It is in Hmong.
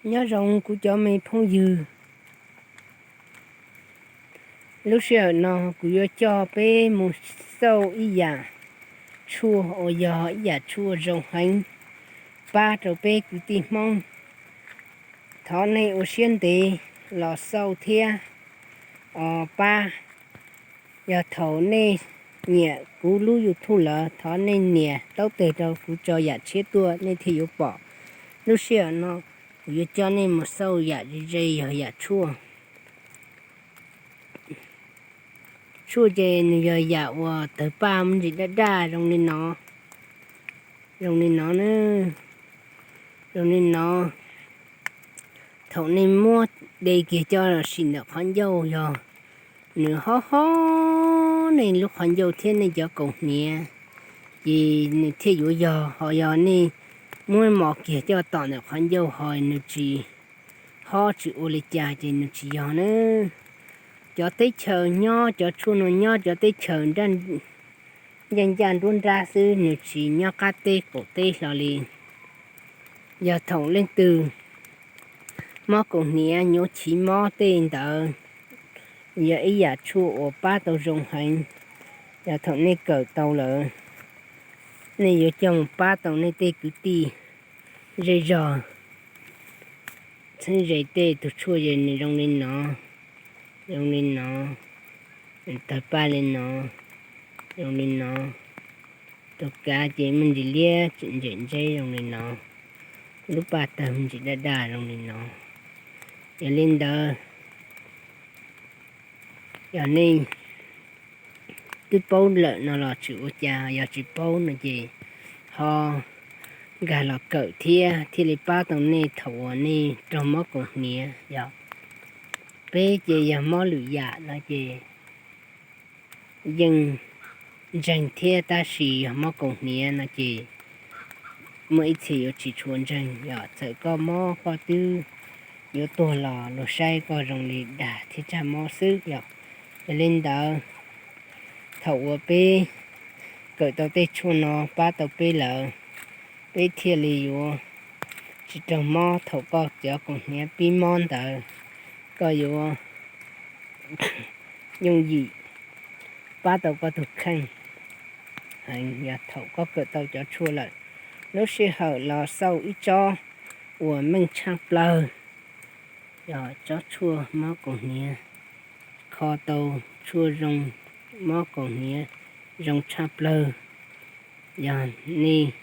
Nyob zoo kuv cov me phooj ywg, lub sij hawm no kuv yuav coj peb mus xauj ib yam tshuaj uas yog ib yam tshuaj zoo heev pab rau peb kwv tij Hmoob. Thov nej ua siab ntev los xauj thiab pab. Yog thaum nej nyiam kuv lub YouTube lawm, thov nej nias taub teg rau kuv tso yam tshiab tuaj nej thiaj yuav pom. Lub sij hawm no kuv yuav coj nej mus xauj yam ze ze yog yam tshuaj. Tshuaj ces nws yog yam uas tawg paj me ntsis daj daj zoo li no, zoo li no na, zoo li no. Thaum nej muab de kiag coj los sim ntawm qhov ncauj yog nws hob hob nej lub qhov ncauj thiab nej cov kaus hniav, ces nws thiaj yuav yog. Ho yog nej muab mos kiag coj tom ntawm qhov ncauj ho nws tsis hob tsis ua li cas ces nws tsis yog na. Cov teb chaws nyob, cov tshuaj no nyob cov teb chaws ncaj ncaj nruab nrab xwb, nws tsis nyob qab teb qaum teb hlo li. Yog thaum leej twg mob kaus hniav nyuav chiv mob tej ntawd, yog ib yam tshuaj uas pab tau zoo heev. Yog thaum nej kawm tau lawm, nej yuav coj mus pab tau nej tej kwv tij zej zog. Txheeb ze tej tus tshuaj ces nws zoo li no, zoo li no, tawg paj li no, zoo li no. Tus kav ces me ntsis liab tseem ntsem ntseb zoo li no, lub paj tawg me ntsis daj daj zoo li no. Yog li ntawd, yog nej twb paub lawm no los tsis ua cas, yog tsis paub no ces ho nkag los kawm thiab thiaj li pab tau nej thaum uas nej raug mob kaus hniav. Yog peb ces yog mob lwm yam no ces yeej ntseeg thiab, tab sis yog mob kaus hniav no ces muaj ib txhia yuav tsis tshua ntseeg. Yog txawm koj mob koj twb yuav tuag los luag saib koj zoo li dag thiab tsaj mob xwb. Yog, yog li ntawd, thaum uas peb kawm tau tej tshuaj no pab tau peb lawm, peb thiaj li yuav tsis raug mob. Thaum koj cov kaus hniav pib mob ntawd, koj yuav yooj yim pab tau koj tus kheej heev yog thaum koj kawm tau cov tshuaj lawm. Lub sij hawm los xauj ib tsob uas meej tshaj plaws, yog tsob tshuaj mob kaus hniav, kho tau tshuaj zoo, mob kaus hniav zoo tshaj plaws. Yog nej